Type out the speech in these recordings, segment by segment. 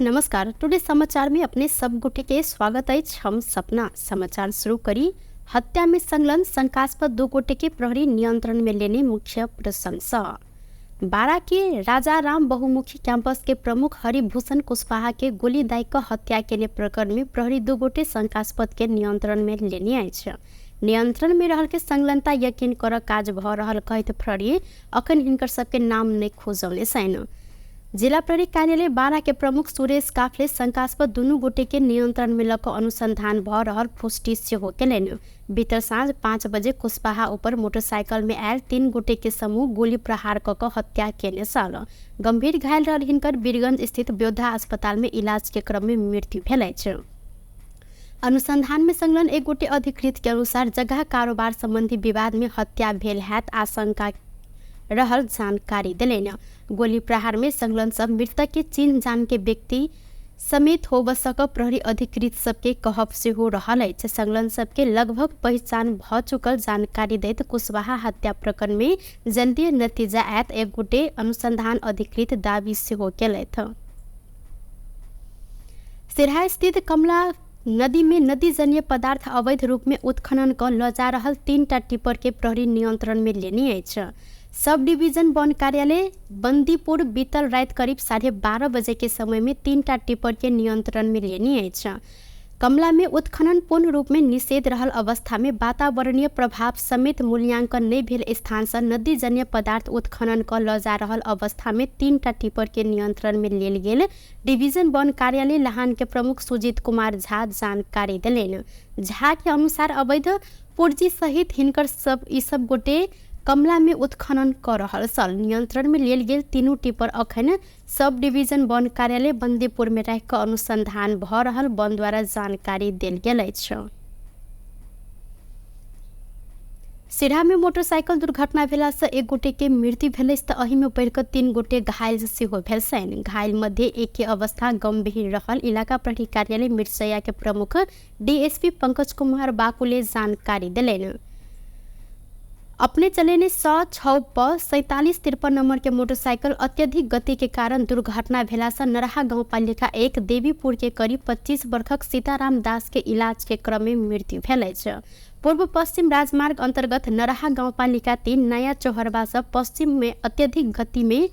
नमस्कार, टुडे समाचार में अपने सब गोटे के स्वागत अछि। हम सपना समाचार शुरू करी। हत्या में संलग्न शंकास्पद दो गोटे के प्रहरी नियंत्रण में लेने मुख्य प्रशंसा। बारा के राजा राम बहुमुखी कैंपस के प्रमुख हरिभूषण कुशवाहा के गोली दाइ कऽ हत्या केने प्रकरण में प्रहरी दू गोटे शंकास्पद के नियंत्रण में लेने अछि। नियंत्रण में रहल के संलग्नता यकीन कर काज भ रहल कहैत प्रहरी अखन हिनकर सबके नाम नहि खोजौने छैन। जिला प्रहरी कार्यालय बारा के प्रमुख सुरेश काफले शंकास्पद दुनू गोटे के नियंत्रण में लऽ कऽ अनुसंधान भ रहल पुष्टि सेहो केलनि। बीतल साँझ 5 बजे कुशवाहा ऊपर मोटरसाइकिल में आयल 3 गोटे के समूह गोली प्रहार कऽ कऽ हत्या केने छल। गंभीर घायल रहल हिनकर वीरगंज स्थित योद्धा अस्पताल में इलाज के क्रम में मृत्यु भेल अछि। अनुसंधान में संलग्न एक गोटे अधिकृत के अनुसार जगह कारोबार संबंधी विवाद में हत्या भेल हैत आशंका रहल जानकारी देलनि। गोली प्रहार में संलग्न सब मृतक के चिन्ह जान के व्यक्ति समेत होब सक प्रहरी अधिकृत सबके कहब सेहो रहल अछि। संलग्न सबके लगभग पहिचान भ चुकल जानकारी दैत कुशवाहा हत्या प्रकरण में जल्दी नतीजा आयत एक गोटे अनुसंधान अधिकृत दावी सेहो केलथि। सिरहा स्थित कमला नदी में नदीजन्य पदार्थ अवैध रूप में उत्खनन क ल जा रहल 3टा टिपर के प्रहरी नियंत्रण में लेने अछि। सब डिवीजन वन कार्यालय बंदीपुर बीतल रात करीब 12:30 बजे के समय में 3टा टिपर के नियंत्रण में लेने अछि। कमला में उत्खनन पूर्ण रूप में निषेध रहल अवस्था में वातावरणीय प्रभाव समेत मूल्यांकन नहीं भेल स्थान से नदीजन्य पदार्थ उत्खनन क ल जा रहल अवस्था में 3टा टिपर के नियंत्रण में लेल गेल डिवीजन वन कार्यालय लहान के प्रमुख सुजीत कुमार झा जानकारी देलनि। झा के अनुसार अवैध पुर्जी सहित हिनकर सब ई सब गोटे कमला में उत्खनन कर रहल छल। नियंत्रण में लेल गेल 3 टिपर अखन सब डिवीजन वन कार्यालय बंदीपुर में राखि कऽ अनुसंधान भ रहल वन द्वारा जानकारी देल गेल अछि। सिरहा में मोटरसाइकिल दुर्घटना भेला से एक गोटे के मृत्यु भेल तऽ एहि में बढ़ि कऽ 3 गोटे घायल सेहो भेल छनि। घायल मध्य एक के अवस्था गंभीर रहल इलाका प्रहरी कार्यालय मिर्चैया के प्रमुख डीएसपी पंकज कुमार बाकुले जानकारी देलनि। अपने चलेने 106 प 4753 नंबर के मोटरसाइकिल अत्यधिक गति के कारण दुर्घटना भेला से नरहा गाउँपालिका 1 देवीपुर के करीब 25 वर्षक सीताराम दास के इलाज के क्रम में मृत्यु भेल अछि। पूर्व पश्चिम राजमार्ग अंतर्गत नरहा गाउँपालिका 3 नया चौहरबा से पश्चिम में अत्यधिक गति में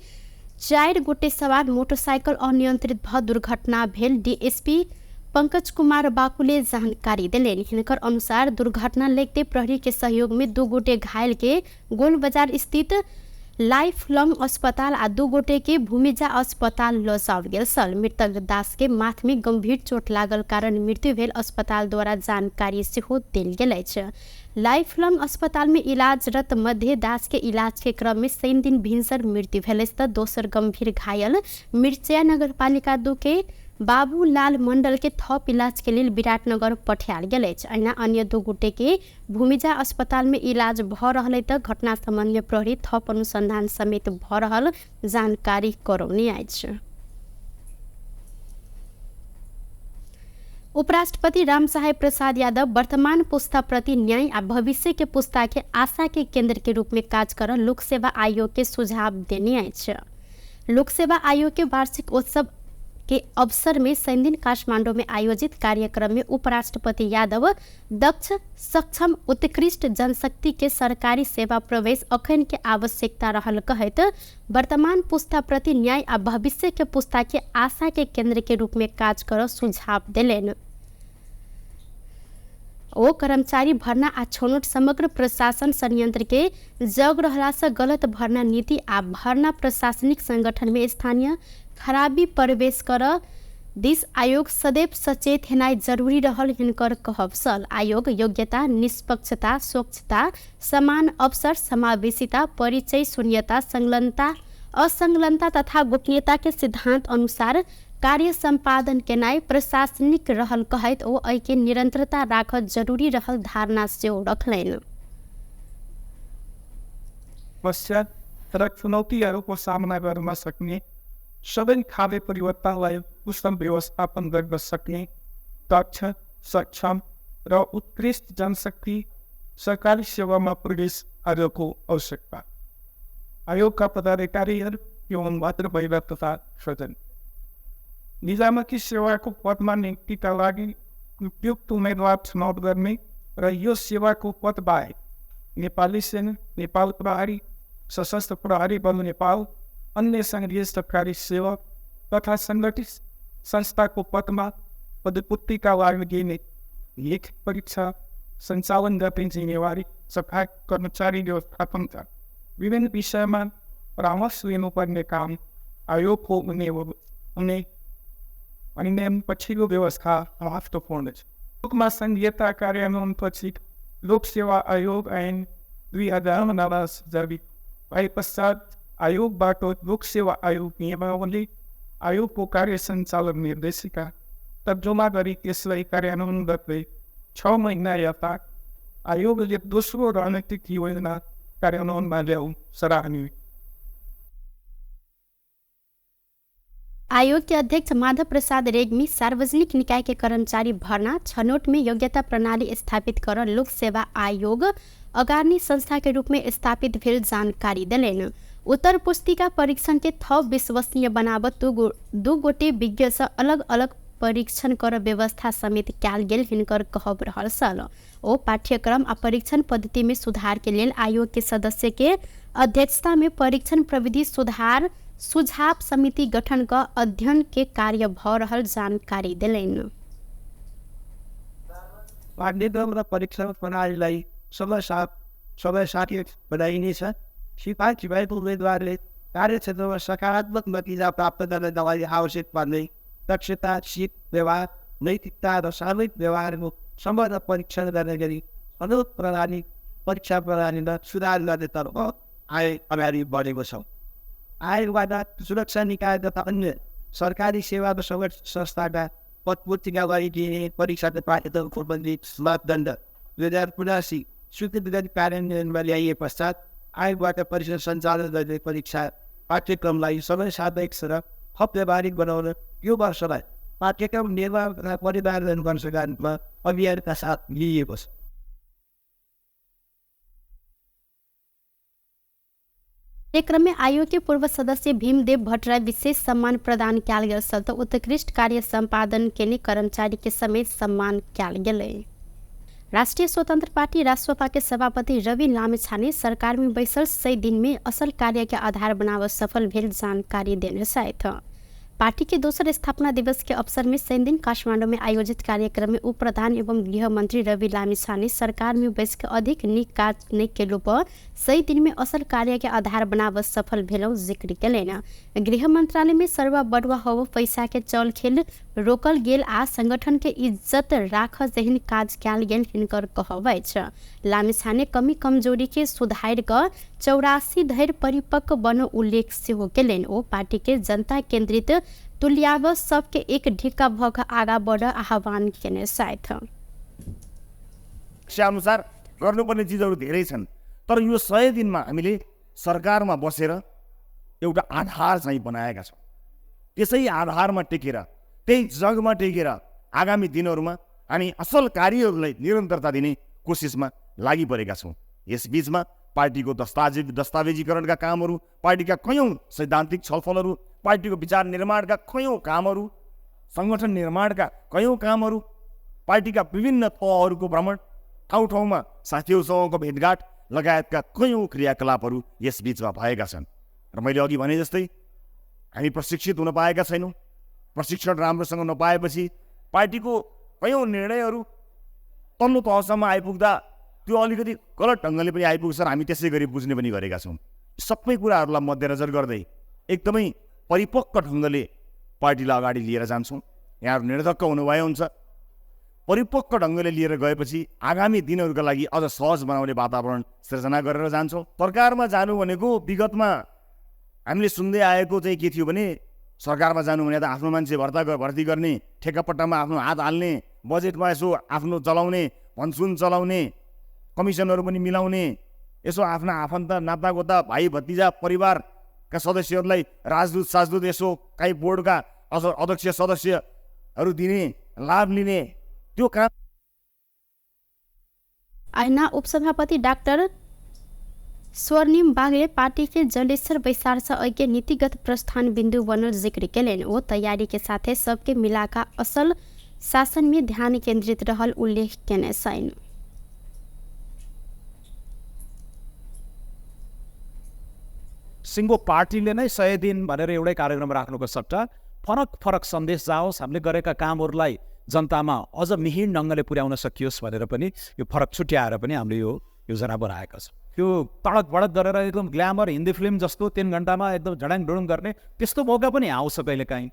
4 गोटे सवार मोटरसाइकिल अनियंत्रित भ दुर्घटना भेल डीएसपी पंकज कुमार बाकुले जानकारी देलनि। हिनकर अनुसार दुर्घटना लगते प्रहरी के सहयोग में 2 गोटे घायल के गोल बाजार स्थित लाइफ लंग अस्पताल आ 2 गोटे के भूमिजा अस्पताल लऽ जाओल गेल छल। मृतक दास के माथ में गंभीर चोट लागल कारण मृत्यु भेल अस्पताल द्वारा जानकारी सेहो देल गेल अछि। लाइफ लंग अस्पताल में इलाजरत मध्य दास के इलाज के क्रम में शनि दिन भिनसर मृत्यु भेल अछि तऽ दोसर गंभीर घायल मिर्चैया नगरपालिका 2 के बाबूलाल मंडल के थप इलाज के लेल विराटनगर पठायल गेल अछि। अहिना अन्य 2 गोटे के भूमिजा अस्पताल में इलाज भ रहल तऽ घटना संबंध में प्रहरी थप अनुसंधान समेत भ रहल जानकारी करौने अछि। उपराष्ट्रपति रामसहाय प्रसाद यादव वर्तमान पुस्ता प्रति न्याय आ भविष्य के पुस्ता के आशा के केंद्र के रूप में काज कर लोक सेवा आयोग के सुझाव देने अछि। लोक सेवा आयोग के वार्षिक उत्सव के अवसर में शनिदिन काठमांडू में आयोजित कार्यक्रम में उपराष्ट्रपति यादव दक्ष सक्षम उत्कृष्ट जनशक्ति के सरकारी सेवा प्रवेश अखन के आवश्यकता रहल कहैत वर्तमान पुस्ता प्रति न्याय आ भविष्य के पुस्ता के आशा के केंद्र के रूप में काज कर सुझाव देलनि। ओ कर्मचारी भर्ना आ छनौट समग्र प्रशासन संयंत्र के जग रहला से गलत भर्ना नीति आ भर्ना प्रशासनिक संगठन में स्थानीय खराबी प्रवेश कर दिस आयोग सदैव सचेत हेनाइ जरूरी रहल हिनकर कहब छल। आयोग योग्यता, निष्पक्षता, स्वच्छता, समान अवसर, समावेशिता, परिचय शून्यता, संलग्नता, असंलग्नता तथा गोपनीयता के सिद्धांत अनुसार कार्य सम्पादन केनाइ प्रशासनिक रहल कहैत ओ एहिके निरंतरता राखब जरूरी रहल धारणा सेहो रखलनि। पश्चात तर चुनौतीहरूको सामना गर्न सक्ने, सबै खाले परिवर्तनलाई कुशल व्यवस्थापन गर्न सक्ने दक्ष, सक्षम र उत्कृष्ट जनशक्ति सरकारी सेवामा प्रवेश आयोगको आवश्यकता। आयोगका पदाधिकारीहरू एवं भद्र महिला तथा स्वजन। निजामती सेवाको पदमा नियुक्तिका लागि उपयुक्त उम्मेद्वार छनौट गर्ने र यो सेवाको पद बाहेक नेपाली सेना, नेपाल प्रहरी, सशस्त्र प्रहरी बल नेपाल, अन्य सङ्घीय सरकारी सेवा तथा सङ्गठित संस्थाको पदमा पदपूर्तिका लागि दिइने लेखित परीक्षा सञ्चालन गर्ने जिम्मेवारी सफा कर्मचारी व्यवस्थापनका विभिन्न विषयमा परामर्श लिनुपर्ने काम आयोगको हुने अन्य पछिल्लो व्यवस्था महत्त्वपूर्ण छ। लोकमा सङ्घीयता कार्यान्वयनपछि लोक सेवा आयोग ऐन 2079 जारी भए पश्चात आयोगबाट लोक सेवा आयोग नियमावली, आयोगको कार्य सञ्चालन निर्देशिका तर्जुमा गरी त्यसलाई कार्यान्वयन गर्दै 6 महिना यता आयोगले दोस्रो रणनीतिक योजना कार्यान्वयनमा ल्याउनु सराहनीय। आयोग के अध्यक्ष माधव प्रसाद रेग्मी सार्वजनिक निकाय के कर्मचारी भर्ना छनौट में योग्यता प्रणाली स्थापित कर लोक सेवा आयोग अगारनी संस्था के रूप में स्थापित भेल जानकारी देलनि। उत्तर पुस्तिका परीक्षण के थप विश्वसनीय बनावत दू गोटे विज्ञ से अलग अलग परीक्षण कर व्यवस्था समेत कयल गेल हिनकर कहब रहल छल। ओ पाठ्यक्रम आ परीक्षण पद्धति में सुधार के लेल आयोग के सदस्य के अध्यक्षता में परीक्षण प्रविधि सुधार सुझाव समिति गठन क अध्ययन के कार्य भ रहल जानकारी देलनि। पाठ्यक्रम र परीक्षण प्रणालीलाई समय साथी बनाइनेछ। सिपाही भएको उम्मेद्वारले कार्यक्षेत्रमा सकारात्मक नतिजा प्राप्त गर्नका लागि आवश्यक पर्ने दक्षता, सिप, व्यवहार, नैतिकता र सामूहिक व्यवहारको समग्र परीक्षण गर्ने गरी अनुरोध प्रणाली परीक्षा प्रणालीमा सुधार गर्नेतर्फ आयोग अगाडि बढेको छ। आयोगबाट सुरक्षा निकाय तथा अन्य सरकारी सेवा र सङ्गठित संस्थाका पदपूर्तिका लागि दिइने परीक्षाको पाठ्यक्रम सम्बन्धी मापदण्ड 2079 स्वीकृत गरी कार्यान्वयनमा ल्याइए पश्चात आयोगबाट परीक्षा सञ्चालन गर्ने परीक्षा पाठ्यक्रमलाई समय सापेक्ष र थप व्यावहारिक बनाउन यो वर्षलाई पाठ्यक्रम निर्माण तथा परिमार्जन वर्षका रूपमा अभियानका साथ लिइएको छ। कार्यक्रम में आयोग के पूर्व सदस्य भीमदेव भट्टराई विशेष सम्मान प्रदान कयल गेल छल तऽ उत्कृष्ट कार्य सम्पादन केने कर्मचारी के समेत सम्मान कयल गेलै। राष्ट्रिय स्वतंत्र पार्टी रास्वपा के सभापति रवि लामिछाने सरकार में बैसल 100 दिन में असल कार्य के आधार बनाव सफल भेल जानकारी देने छथि। पार्टी के दोसर स्थापना दिवस के अवसर में शनि दिन काठमांडू में आयोजित कार्यक्रम में उप प्रधान एवं गृह मंत्री रवि लामिछाने सरकार में बैस के अधिक नीक काज नहि केलो पर 100 दिन में असल कार्य के आधार बनाव सफल भेलौ जिक्र केलनि। गृह मंत्रालय में सरवा बढुआ होव पैसा के चल खेल रोकल गेल आ संगठन के इज्जत राख जेहन काज कयल गेल हिनकर कहब अछि। लामिछाने कमी कमजोरी के सुधारि कऽ 84 धरि परिपक्व बनो उल्लेख सेहो केलनि। ओ पार्टी के जनता केंद्रित तुल्याब सबके एक ढिक्का भऽ कऽ आगाँ बढ़ आह्वान केने छथि। अनुसार गर्नुपर्ने चिजहरू धेरै छन्, तर यो 100 दिनमा हामीले सरकारमा बसेर एउटा आधार चाहिँ बनाएका छौँ। त्यसै आधारमा टेकेर, त्यही जगमा टेकेर आगामी दिनहरूमा हामी असल कार्यहरूलाई निरन्तरता दिने कोसिसमा लागिपरेका छौँ। यसबिचमा पार्टीको दस्तावेजीकरणका कामहरू, पार्टीका कैयौँ सैद्धान्तिक छलफलहरू, पार्टीको विचार निर्माणका कैयौँ कामहरू, सङ्गठन निर्माणका कैयौँ कामहरू, पार्टीका विभिन्न तहहरूको भ्रमण, ठाउँ ठाउँमा साथीहरूसँगको भेटघाट लगायतका कैयौँ क्रियाकलापहरू यस बिचमा भएका छन्। र मैले अघि भने जस्तै हामी प्रशिक्षित हुन पाएका छैनौँ। प्रशिक्षण राम्रोसँग नपाएपछि पार्टीको कैयौँ निर्णयहरू तल्लो तहसम्म आइपुग्दा त्यो अलिकति गलत ढङ्गले पनि आइपुग्छ र हामी त्यसै गरी बुझ्ने पनि गरेका छौँ। सबै कुराहरूलाई मध्यनजर गर्दै एकदमै परिपक्व ढङ्गले पार्टीलाई अगाडि लिएर जान्छौँ। यहाँहरू निर्धक्क हुनुभयो हुन्छ। परिपक्व ढङ्गले लिएर गएपछि आगामी दिनहरूका लागि अझ सहज बनाउने वातावरण सिर्जना गरेर जान्छौँ। सरकारमा जानु भनेको विगतमा हामीले सुन्दै आएको चाहिँ के थियो भने सरकारमा जानु भने त आफ्नो मान्छे भर्ती गर्ने, ठेक्कापट्टामा आफ्नो हात हाल्ने, बजेटमा यसो आफ्नो चलाउने, भनसुन चलाउने, कमिसनहरू पनि मिलाउने, यसो आफ्ना आफन्त नातागोता भाइ भतिजा परिवारका सदस्यहरूलाई राजदूत साजदूत यसो काहीँ बोर्डका अध्यक्ष सदस्यहरू दिने, लाभ लिने त्यो काम। ऐना उपसभापति डाक्टर स्वर्णिम बागले पार्टी के जलेश्वर बैसार से अगे नीतिगत प्रस्थान बिंदु बनल जिक्र केलनि। ओ तैयारी के साथे सबके मिलाका असल शासन में ध्यान केंद्रित रहल उल्लेख केने छनि। सिङ्गो पार्टीले नै 100 दिन भनेर एउटै कार्यक्रम राख्नुको सट्टा फरक फरक सन्देश जाओस्, हामीले गरेका कामहरूलाई जनतामा अझ मिहिन ढङ्गले पुर्याउन सकियोस् भनेर पनि यो फरक छुट्याएर पनि हामीले यो योजना बनाएका छौँ। त्यो तडक भडक गरेर एकदम ग्ल्यामर हिन्दी फिल्म जस्तो 3 घन्टामा एकदम झडाङ डुडुङ गर्ने त्यस्तो मौका पनि आउँछ कहिलेकाहीँ,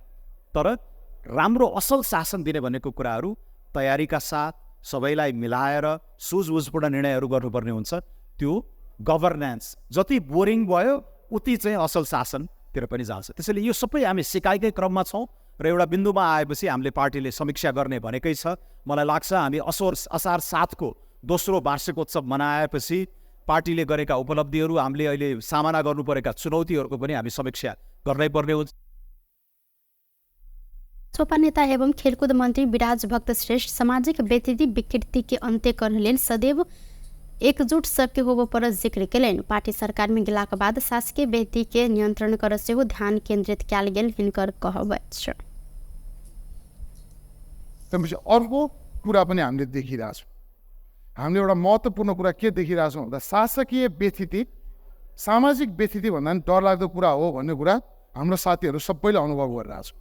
तर राम्रो असल शासन दिने भनेको कुराहरू तयारीका साथ सबैलाई मिलाएर सुझबुझपूर्ण निर्णयहरू गर्नुपर्ने हुन्छ। त्यो गभर्नेन्स जति बोरिङ भयो उति चाहिँ असल शासनतिर पनि जान्छ। त्यसैले यो सबै हामी सिकाइकै क्रममा छौँ र एउटा बिन्दुमा आएपछि हामीले पार्टीले समीक्षा गर्ने भनेकै छ। मलाई लाग्छ हामी असार 7 को दोस्रो वार्षिकोत्सव मनाएपछि पार्टीले गरेका उपलब्धिहरू, हामीले अहिले सामना गर्नुपरेका चुनौतीहरूको पनि हामी समीक्षा गर्नै पर्ने हुन्छ। सोपा नेता एवं खेलकुद मन्त्री विराज भक्त श्रेष्ठ सामाजिक व्यतिथि विकृति के अन्त्य गर्न लेल सदैव एकजुट सबके होबो पर जिक्र केलनि। पार्टी सरकार में गेलाक बाद शासकीय व्यक्ति के नियंत्रण कर सेहो ध्यान केंद्रित कयल गेल हिनकर कहब अछि। त्यसपछि अर्को कुरा पनि हामीले देखिरहेछौँ। हामीले एउटा महत्त्वपूर्ण कुरा के देखिरहेछौँ भन्दा शासकीय व्यथिति सामाजिक व्यथिति भन्दा पनि डरलाग्दो कुरा हो भन्ने कुरा हाम्रो साथीहरू सबैले अनुभव गरिरहेछौँ।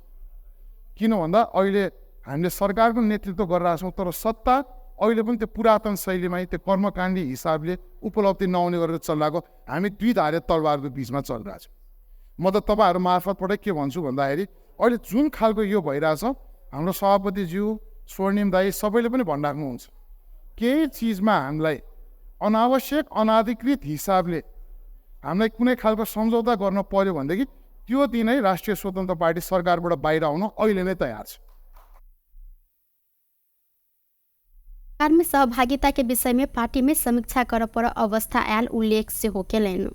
किन भन्दा अहिले हामीले सरकारको नेतृत्व गरिरहेछौँ, तर सत्ता अहिले पनि त्यो पुरातन शैलीमै त्यो कर्मकाण्डी हिसाबले उपलब्धि नहुने गरेर चलिरहेको हामी दुई धारे तलवारको बिचमा चलिरहेछौँ। म त तपाईँहरू मार्फतबाटै के भन्छु भन्दाखेरि अहिले जुन खालको यो भइरहेछ, हाम्रो सभापतिज्यू स्वर्णिम दाई सबैले पनि भनिराख्नुहुन्छ, केही चिजमा हामीलाई अनावश्यक अनाधिकृत हिसाबले हामीलाई कुनै खालको सम्झौता गर्न पर्यो भनेदेखि त्यो दिनै राष्ट्रिय स्वतन्त्र पार्टी सरकारबाट बाहिर आउन अहिले नै तयार छ। सरकार में सहभागिता के विषय में पार्टी में समीक्षा कर पर अवस्था आयल उल्लेख सेहो केलनि।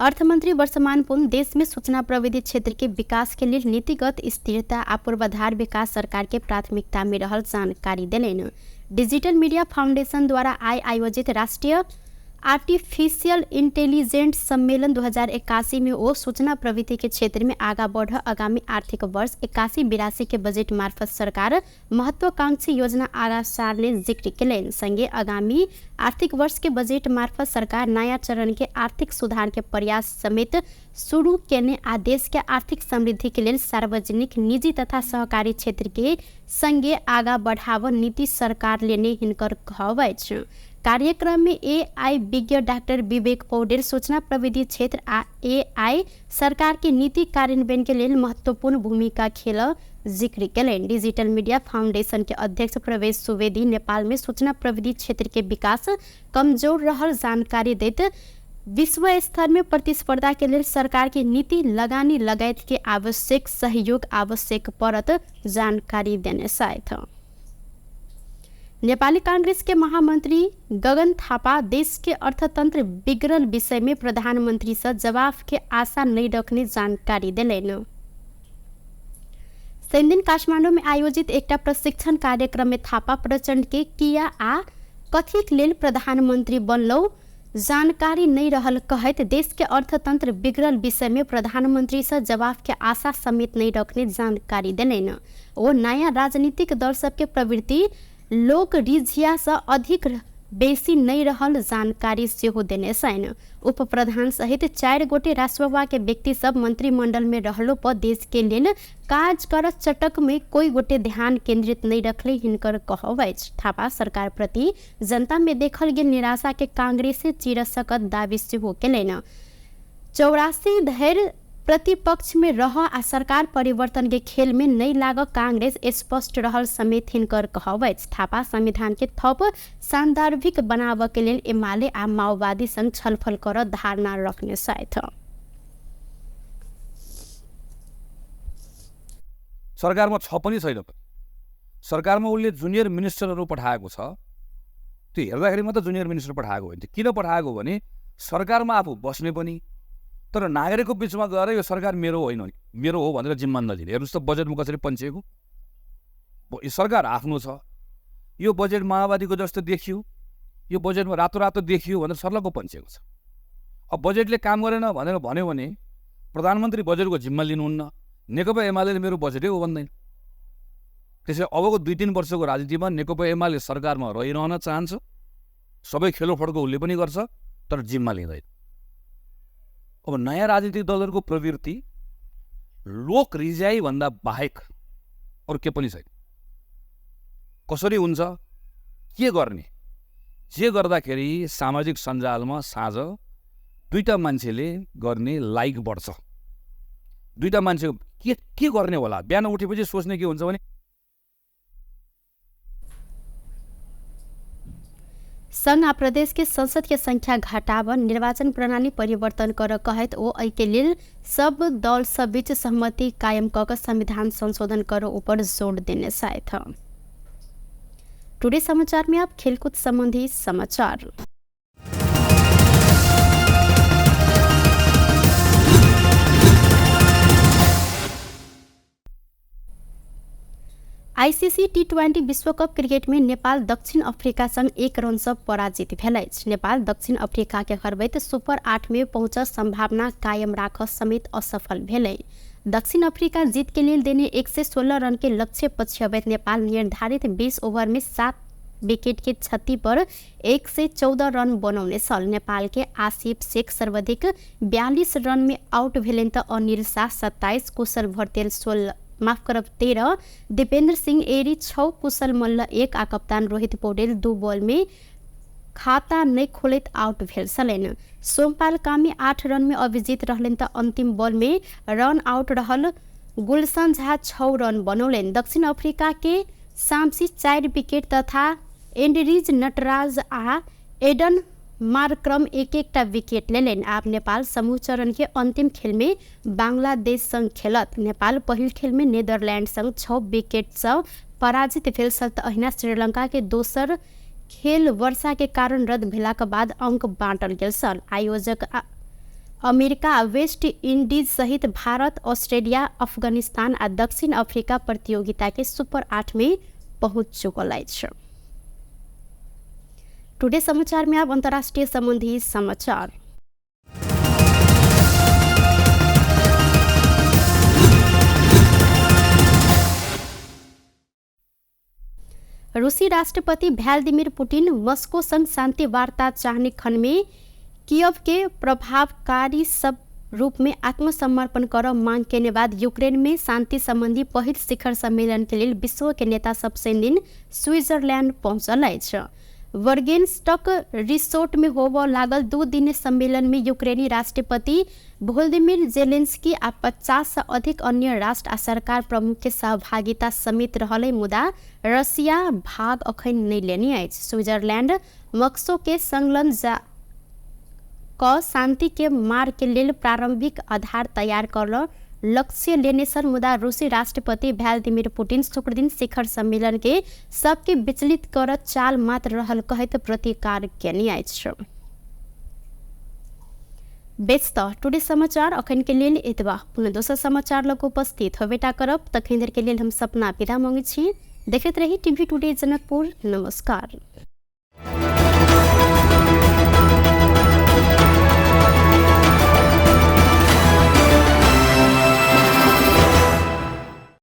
अर्थमंत्री वर्षमान पुन देश में सूचना प्रविधि क्षेत्र के विकास के लिए नीतिगत स्थिरता आ पूर्वाधार विकास सरकार के प्राथमिकता में रहल जानकारी देलनि। डिजिटल मीडिया फाउंडेशन द्वारा आइ आयोजित राष्ट्रीय आर्टिफिशियल इंटेलिजेंस सम्मेलन 2081 में ओ सूचना प्रविधि के क्षेत्र में आगा बढ़ आगामी आर्थिक वर्ष 81-82 के बजट मार्फत सरकार महत्वाकांक्षी योजना आगा सार्ने जिक्र केलनि। संगे आगामी आर्थिक वर्ष के बजट मार्फत सरकार नया चरण के आर्थिक सुधार के प्रयास समेत शुरू केने आ देश के आर्थिक समृद्धि के लेल सार्वजनिक निजी तथा सहकारी क्षेत्र के संगे आगा बढ़ाव नीति सरकार लेने हिनकर कहब अछि। कार्यक्रम में एआई विज्ञ डाक्टर विवेक पौडेल सूचना प्रविधि क्षेत्र आ एआई सरकार के नीति कार्यान्वयन के लेल महत्वपूर्ण भूमिका खेल जिक्र केलनि। डिजिटल मीडिया फाउंडेशन के अध्यक्ष प्रवेश सुवेदी नेपाल में सूचना प्रविधि क्षेत्र के विकास कमजोर रहल जानकारी दैत विश्व स्तर में प्रतिस्पर्धा के लेल सरकार के नीति लगानी लगायत के आवश्यक सहयोग आवश्यक परत जानकारी देने साथ। नेपाली कांग्रेस के महामंत्री गगन थापा देश के अर्थतंत्र बिगड़ल विषय में प्रधानमंत्री से जवाब के आशा नहीं रखने जानकारी देलनि। शनिदिन काठमाडौँ में आयोजित एकटा प्रशिक्षण कार्यक्रम में थापा प्रचंड के किया आ कथिक लेल प्रधानमंत्री बनलौ जानकारी नहीं रहल कहैत देश के अर्थतंत्र बिगड़ल विषय में प्रधानमंत्री से जवाब के आशा समेत नहीं रखने जानकारी देलनि। ओ नया राजनीतिक दल सबके प्रवृत्ति लोक रिझिया से अधिक बेसी नहीं रहल जानकारी सेहो देने छनि। उप प्रधान सहित 4 गोटे राष्ट्रसभा के व्यक्ति सब मंत्रिमंडल में रहलो पर देश के लेल काज कर चटक में कोई गोटे ध्यान केंद्रित नहीं रखले हिनकर कहब अछि। थापा सरकार प्रति जनता में देखल गेल निराशा के कांग्रेस चिर सकत दावी सेहो केलनि। 84 धरि प्रतिपक्ष में रह आ सरकार परिवर्तन के खेल में नहीं लाग कांग्रेस स्पष्ट रहल समेत हिनकर कहब अछि। थापा संविधान के थप सांदर्भिक बनाव के लेल एमाले आ माओवादी संग छलफल कर धारणा रखने साथ। सरकारमा छ पनि छैन, सरकारमा उसले जुनियर मिनिस्टरहरू पठाएको छ। त्यो हेर्दाखेरि मात्र जुनियर मिनिस्टर पठाएको होइन, किन पठाएको भने सरकारमा आफू बस्ने पनि तर नागरिकको बिचमा गएर यो सरकार मेरो होइन मेरो हो भनेर जिम्मा नदिने। हेर्नुहोस् त बजेटमा कसरी पन्छिएको, यो सरकार आफ्नो छ, यो बजेट माओवादीको जस्तो देखियो, यो बजेटमा रातो रातो देखियो भनेर सर्लक्क पन्छेको छ। अब बजेटले काम गरेन भनेर भन्यो भने प्रधानमन्त्री बजेटको जिम्मा लिनुहुन्न, नेकपा एमाले मेरो बजेटै हो भन्दैन। त्यसैले अबको 2-3 वर्षको राजनीतिमा नेकपा एमाले सरकारमा रहिरहन चाहन्छ, सबै खेलो फड्को उसले पनि गर्छ, तर जिम्मा लिँदैन। अब नयाँ राजनीतिक दलहरूको प्रवृत्ति लोक रिजाइभन्दा बाहेक अरू के पनि छैन। कसरी हुन्छ, के गर्ने, जे गर्दाखेरि सामाजिक सञ्जालमा साँझ दुईवटा मान्छेले गर्ने लाइक बढ्छ, दुईवटा मान्छे के गर्ने होला, बिहान उठेपछि सोच्ने के हुन्छ भने संघ आ प्रदेश के संसद के संख्या घटाव, निर्वाचन प्रणाली परिवर्तन कर कहत ओ एहि के लेल सब दल सब बीच सहमति कायम क संविधान संशोधन कर ऊपर जोड़ देने साथ। टुडे समाचार में आप खेलकूद संबंधी समाचार। आईसीसी टी20 विश्वकप क्रिकेट में नेपाल दक्षिण अफ्रीका संग 1 रन से पराजित भेल अछि। नेपाल दक्षिण अफ्रीका के हरबैत सुपर 8 में पहुँच संभावना कायम राख समेत असफल भेलै। दक्षिण अफ्रीका जीत के लेल देने 116 रन के लक्ष्य पछ्यबैत नेपाल निर्धारित 20 ओभर में 7 विकेट के क्षति पर 114 रन बनौने छल। नेपाल के आसिफ शेख सर्वाधिक 42 रन में आउट भेलनि त अनिल शाह 27, कुशल भर्तेल 13, दीपेन्द्र सिंह एरी 6, कुशल मल्ल 1 आ कप्तान रोहित पौडेल 2 बॉल में खाता नहीं खोलैत आउट भेल छलनि। सोमपाल कामी 8 रन में अभिजीत रहलनि त अंतिम बॉल में रन आउट रहल गुलशन झा 6 रन बनौलनि। दक्षिण अफ्रीका के सामसी 4 विकेट तथा एंड्रीज नटराज आ एडन मार्क्रम 1-1 विकेट लेलनि। आब नेपाल समूह चरण के अंतिम खेल में बांग्लादेश संग खेलत। नेपाल पहिल खेल में नीदरलैंड संग 6 विकेट से पराजित भेल छल त अहिना श्रीलंका के दोसर खेल वर्षा के कारण रद्द भेलाक बाद अंक बाँटल गेल छल। आयोजक अमेरिका, वेस्ट इंडीज सहित भारत, ऑस्ट्रेलिया, अफगानिस्तान आ दक्षिण अफ्रीका प्रतियोगिता के सुपर 8 में पहुँच चुकल अछि। टुडे समाचार में अब अंतर्राष्ट्रीय संबंधी समाचार। रूसी राष्ट्रपति भ्लादिमिर पुतिन मस्को संग शांति वार्ता चाहने खन में कीव के प्रभावकारी सब रूप में आत्मसमर्पण कर मांग केने बाद यूक्रेन में शांति संबंधी पहिल शिखर सम्मेलन के लेल विश्व के नेता सब शनि दिन स्विट्जरलैंड पहुंचल अछि। वर्गेनस्टक रिसोर्ट में होबय लागल 2 दिने सम्मेलन में यूक्रेनी राष्ट्रपति वोलोदिमीर जेलेंस्की आ 50 से अधिक अन्य राष्ट्र आ सरकार प्रमुख के सहभागिता समेत रहल, मुदा रसिया भाग अखन नहि लेने अछि। स्विट्जरलैंड मस्को के संलग्न क शांति के मार्ग के लेल प्रारंभिक आधार तैयार कर लक्ष्य लेने छल, मुदा रूसी राष्ट्रपति भ्लादिमिर पुतिन शुक्रदिन शिखर सम्मेलन के सबके विचलित कर चाल मात्र रहल कहैत प्रतिकार केने अछि। बेस त टुडे समाचार अखन के लेल एतबा। पुनः दोसर समाचार लग उपस्थित होबेटा करब, तखन देर के लेल हम सपना विदा मांगै छी। देखैत रही टीवी टुडे जनकपुर। नमस्कार।